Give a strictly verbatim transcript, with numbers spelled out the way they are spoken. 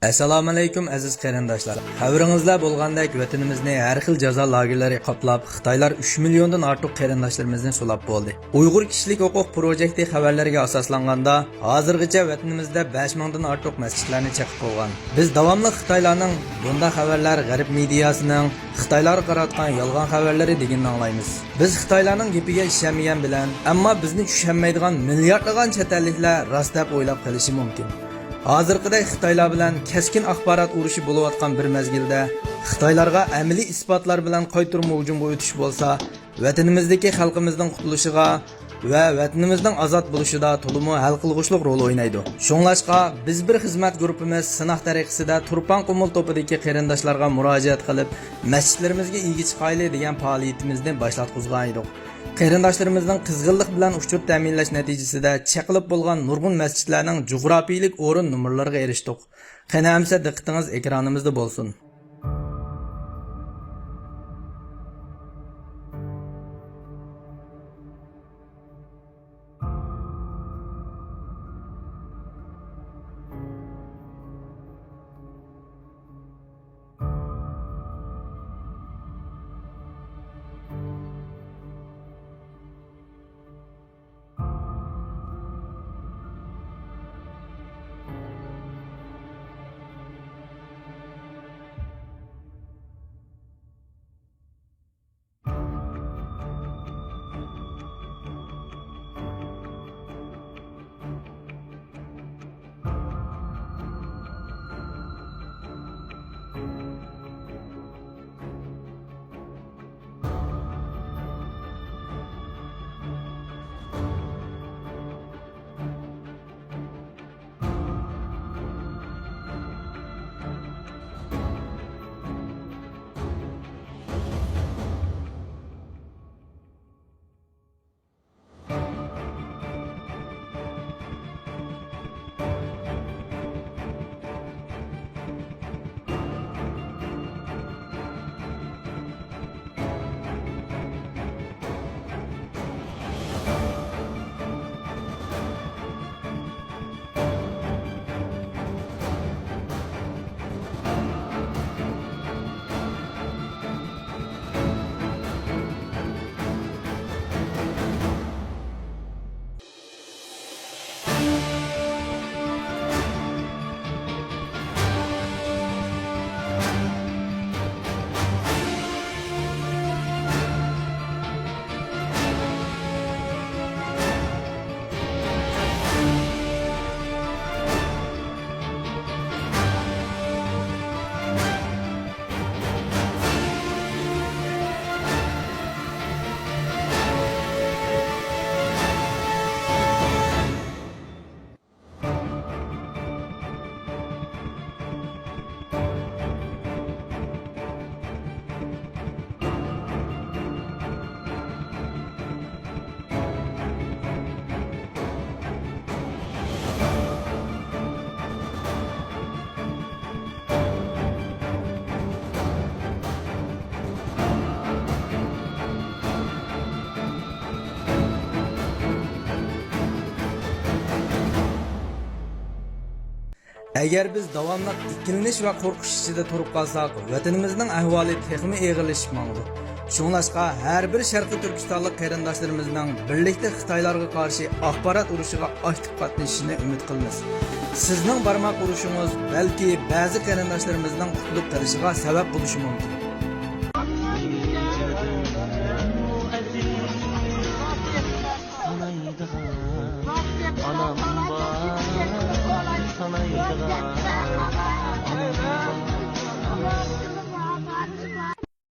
ئەسسالامۇئەلەيكۇم، ئەزىز قېرىنداشلار! خەۋىرىڭىزدە بولغاندەك، ۋەتىنىمىزنى ھەر خىل جازا لاگېرلىرى قاپلاپ، خىتايلار ئۈچ مىليوندىن ئارتۇق قېرىنداشلىرىمىزنى سولاپ بولدى. ئۇيغۇر كىشىلىك ھوقۇق پروجېكتى خەۋەرلىرىگە ئاساسلانغاندا، ھازىرغىچە ۋەتىنىمىزدە بەش مىڭدىن ئارتۇق مەسچىتلەرنى چېقىپ بولغان. بىز داۋاملىق خىتايلارنىڭ، بۇنداق خەۋەرلەر غەرب مېدىياسىنىڭ خىتايلارغا قاراتقان يالغان خەۋەرلىرى دېگىنىنى ئاڭلايمىز. بىز خىتايلارنىڭ گېپىگە ئىشەنمىگەن بىلەن، ئەمما بىزنى چۈشەنمەيدىغان مىلياردلىغان چەت ئەللىكلەر راست دەپ ئويلاپ قېلىشى مۇمكىن. ھازىرقىدەك خىتايلار بىلەن كەسكىن ئاخبارات ئۇرۇشى بولۇۋاتقان بىر مەزگىلدە، خىتايلارغا ئەمەلىي ئىسپاتلار بىلەن قايتۇرما ھۇجۇمغا ئۆتۈش بولسا، ۋەتىنىمىزدىكى خەلقىمىزنىڭ قۇتۇلۇشىغا ۋە ۋەتىنىمىزنىڭ ئازاد بولۇشىدا تولىمۇ ھەل قىلغۇچلۇق رول ئوينايدۇ. شۇڭلاشقا، بىز بىر خىزمەت گۇرۇپپىمىز سىناق تەرىقىسىدە تۇرپان قۇمۇل توپىدىكى قېرىنداشلارغا مۇراجىئەت قىلىپ، مەسچىتلىرىمىزگە ئىگە چىقايلى دېگەن پائالىيىتىمىزنى باشلاتقۇزغان ئىدۇق. قېرىنداشلىرىمىزنىڭ قىزغىنلىق بىلەن ئۇچۇر تەمىنلەش نەتىجىسىدە چېقىلىپ بولغان نۇرغۇن مەسچىتلەرنىڭ جۇغراپىيىلىك ئورۇن نومۇرلىرىغا ئېرىشتۇق. قېنى ئەمسە دىققىتىڭىز ئېكرانىمىزدا بولسۇن. ئەگەر بىز داۋاملىق ئىككىلىنىش ۋە قورقۇش ئىچىدە تۇرۇپ قالساق، ۋەتىنىمىزنىڭ ئەھۋالى تېخىمۇ ئېغىرلىشىپ ماڭىدۇ. شۇڭلاشقا، ھەر بىر شەرقىي تۈركىستانلىق قېرىنداشلىرىمىزنىڭ بىرلىكتە خىتايلارغا قارشى ئاخبارات ئۇرۇشىغا ئاكتىپ قاتنىشىشىنى ئۈمىد قىلىمىز. سىزنىڭ بارماق ئۇرۇشىڭىز بەلكى بەزى قېرىنداشلىرىمىزنىڭ قۇتۇلۇپ قېلىشىغا سەۋەب بولۇشى مۇمكىن.